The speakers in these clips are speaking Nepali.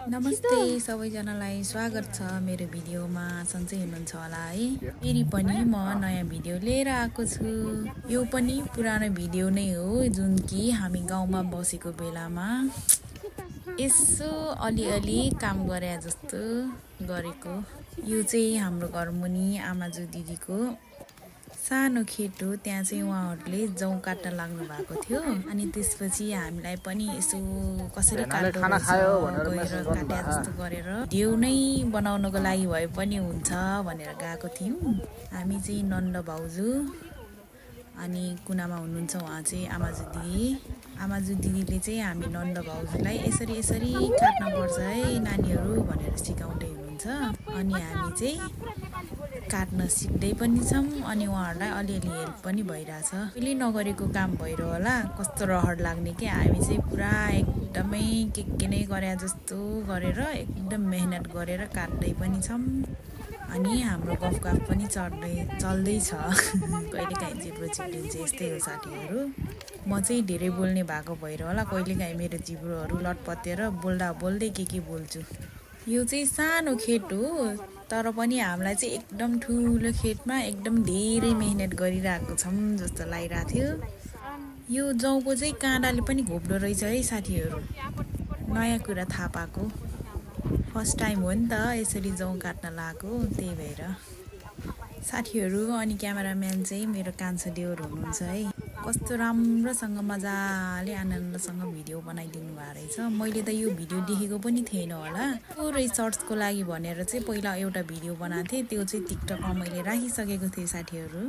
नमस्ते सबैजनालाई स्वागत छ मेरो भिडियोमा। सन्चै हुनुहुन्छ होला है। फेरि पनि म नयाँ भिडियो लिएर आएको छु। यो पनि पुरानो भिडियो नै हो, जुन कि हामी गाउँमा बसेको बेलामा यसो अलिअलि काम गरे जस्तो गरेको। यो चाहिँ हाम्रो घर मुनि आमाजु दिदीको सानो खेत हो। त्यहाँ चाहिँ उहाँहरूले जौ काट्न लाग्नु भएको थियो। अनि त्यसपछि हामीलाई पनि यसो कसरी काट्नु गएर काटे जस्तो गरेर भिडियो नै बनाउनको लागि भए पनि हुन्छ भनेर गएको थियौँ। हामी चाहिँ नन्द भाउजू अनि कुनामा हुनुहुन्छ उहाँ चाहिँ आमाजु दिदी। आमाजु दिदीले चाहिँ हामी नन्द भाउजूलाई यसरी यसरी काट्नुपर्छ है नानीहरू भनेर सिकाउँदै हुनुहुन्छ। अनि हामी चाहिँ काट्न सिक्दै पनि छौँ अनि उहाँहरूलाई अलिअलि हेल्प पनि भइरहेछ। कहिले नगरेको काम भएर होला कस्तो रहर लाग्ने कि हामी चाहिँ पुरा एकदमै के नै गरे जस्तो गरेर एकदम मेहनत गरेर काट्दै पनि छौँ। अनि हाम्रो गफ पनि चल्दैछ। कहिलेकाहीँ जिब्रो चिप्लिन्छ, यस्तै हो साथीहरू। म चाहिँ धेरै बोल्ने भएको भएर होला कहिलेकाहीँ मेरो जिब्रोहरू लटपटेर बोल्दा बोल्दै के बोल्छु। यो चाहिँ सानो खेत हो, तर पनि हामीलाई चाहिँ एकदम ठुलो खेतमा एकदम धेरै मेहनत गरिरहेको छौँ जस्तो लागिरहेको थियो। यो जौको चाहिँ काँडाले पनि घोप्दो रहेछ है साथीहरू। नयाँ कुरा थाहा पाएको, फर्स्ट टाइम हो नि त यसरी जौ काट्न लागेको, त्यही भएर। साथीहरू अनि क्यामेराम्यान चाहिँ मेरो कान्छो देवर हुनुहुन्छ है। कस्तो राम्रोसँग मजाले आनन्दसँग भिडियो बनाइदिनु भएको रहेछ। मैले त यो भिडियो देखेको पनि थिएन होला। पुरै सर्ट्सको लागि भनेर चाहिँ पहिला एउटा भिडियो बनाएको थिएँ, त्यो चाहिँ टिकटकमा मैले राखिसकेको थिएँ साथीहरू।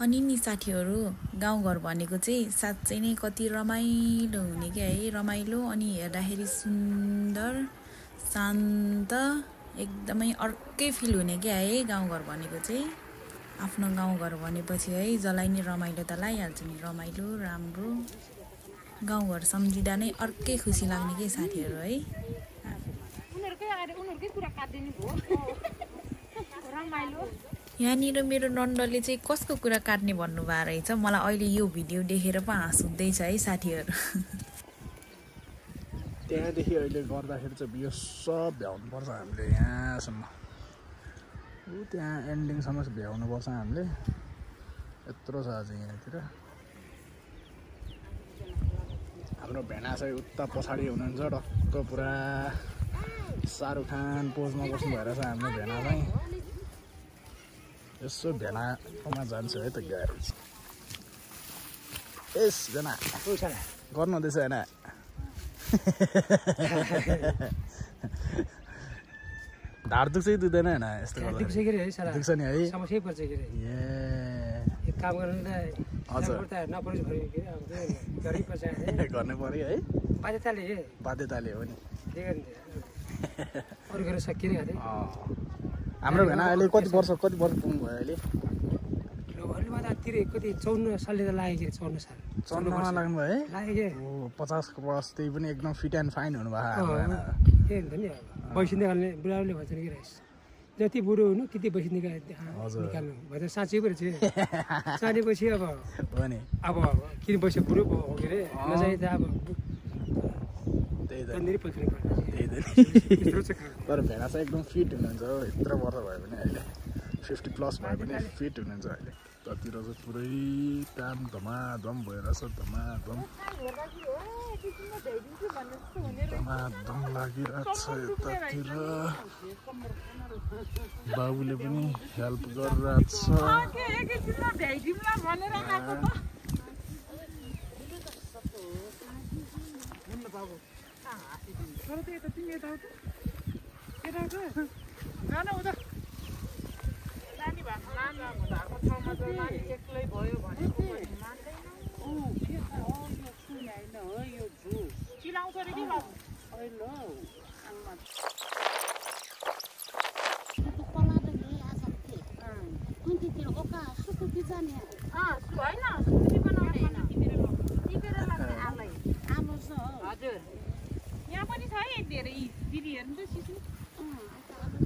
अनि नि साथीहरू, गाउँघर भनेको चाहिँ साँच्चै नै कति रमाइलो हुने क्या है। रमाइलो अनि हेर्दाखेरि सुन्दर शान्त एकदमै अर्कै फिल हुने क्या है गाउँघर भनेको चाहिँ। आफ्नो गाउँघर भनेपछि है जसलाई नि रमाइलो त लागिहाल्छ नि। रमाइलो राम्रो गाउँघर सम्झिँदा नै अर्कै खुसी लाग्ने के साथीहरू है। यहाँनिर मेरो नन्दले चाहिँ कसको कुरा काट्ने भन्नुभएको रहेछ। मलाई अहिले यो भिडियो देखेर पो हाँस उठ्दैछ है साथीहरू। त्यहाँदेखि अहिले गर्दाखेरि चाहिँ यो सब भ्याउनुपर्छ हामीले यहाँसम्म, त्यहाँ एन्डिङसम्म भ्याउनुपर्छ हामीले। यत्रो छ अझ यहाँतिर। हाम्रो भेना चाहिँ उता पछाडि हुनुहुन्छ टक्क पुरा शाहरुख खान पोजमा बस्नु भएर छ हाम्रो भेना चाहिँ। यसो भेनाकोमा जान्छु है त गएर। यस भेना गर्नु हुँदैछ होइन? ढाड दुख्छ कि दुख्दैन होइन? यस्तो दुख्छ नि है, समस्या पर्छ कि ए काम गर्नु हजुर गर्नु पर्यो है। बाध्यताले हो नि। हाम्रो भेना अहिले कति वर्ष पुग्नुभयो अहिले? कति 54 सालले त लाग्यो। 54 साल लाग्नुभयो है? लाग्यो 50 वर्ष। त्यही पनि एकदम फिट एन्ड फाइन हुनुभएको। के हुन्छ नि पैसा निकाल्ने बुढाले भन्छ नि कि जति बुढो हुनु त्यति पैसा निकाल्नु भन्छ। साँच्चै पो रहेछ। साँचेपछि अब किन पैसा बुढो हो के अरे नजाइ त अब तर भेडा चाहिँ एकदम फिट हुनुहुन्छ हो। यत्रो वर्ष भयो भने अहिले 50+ भयो भने फिट हुनुहुन्छ अहिले। यतातिर चाहिँ पुरै काम धमाधम भइरहेछ। धमाधम लागिरहेछ यतातिर। बाबुले पनि हेल्प गरिरहेछ।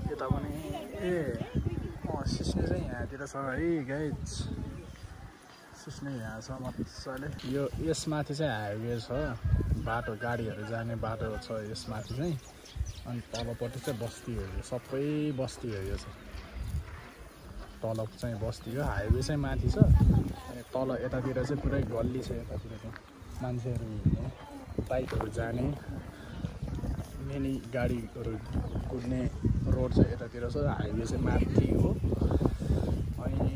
यता पनि सिस्नु चाहिँ यहाँतिर छ है गाइज। सिस्नु यहाँ छ मजाले। यो यसमाथि चाहिँ हाइवे छ। बाटो गाडीहरू जाने बाटो छ यसमाथि चाहिँ। अनि तलपट्टि चाहिँ बस्ती हो, यो सबै बस्ती हो। यो चाहिँ तल चाहिँ बस्ती हो, हाइवे चाहिँ माथि छ। अनि तल यतातिर चाहिँ पुरै गल्ली छ। यतातिर चाहिँ मान्छेहरू हिँड्ने, बाइकहरू जाने, मिनी गाडीहरू कुद्ने रोड चाहिँ यतातिर छ। हाइवे चाहिँ माथि हो। अनि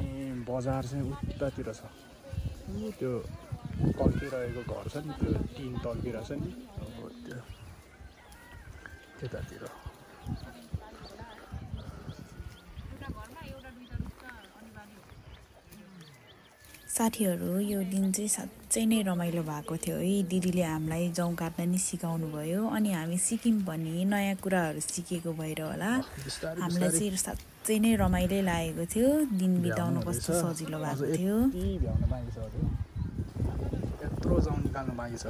बजार चाहिँ उतातिर छ। त्यो तल्किरहेको घर छ नि, त्यो टिन तल्किरहेको छ नि, त्यो त्यतातिर। साथीहरू यो दिन चाहिँ साँच्चै नै रमाइलो भएको थियो है। दिदीले हामीलाई जौँ काट्न नि सिकाउनु भयो। अनि हामी सिक्यौँ पनि, नयाँ कुराहरू सिकेको भएर होला हामीलाई चाहिँ साँच्चै नै रमाइलो लागेको थियो। दिन बिताउनु कस्तो सजिलो भएको थियो। भ्याउन बाँकी छ, यत्रो जौँ निकाल्नु बाँकी छ।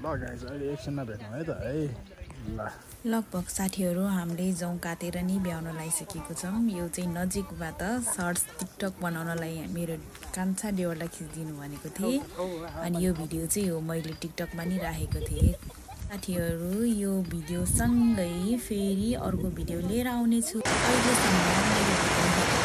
ल गाइस, अहिले एकछिनमा भेटौँ है त है। ल लगभग साथीहरू हामीले जौँ काटेर नि भ्याउन लगाइसकेको छौँ। यो चाहिँ नजिकबाट सर्ट्स टिकटक बनाउनलाई मेरो कान्छा देवरलाई खिचिदिनु भनेको थिएँ। अनि यो भिडियो चाहिँ हो मैले टिकटकमा नि राखेको थिएँ। साथीहरू यो भिडियोसँगै फेरि अर्को भिडियो लिएर आउनेछु। अहिलेसम्म मेरो भिडियो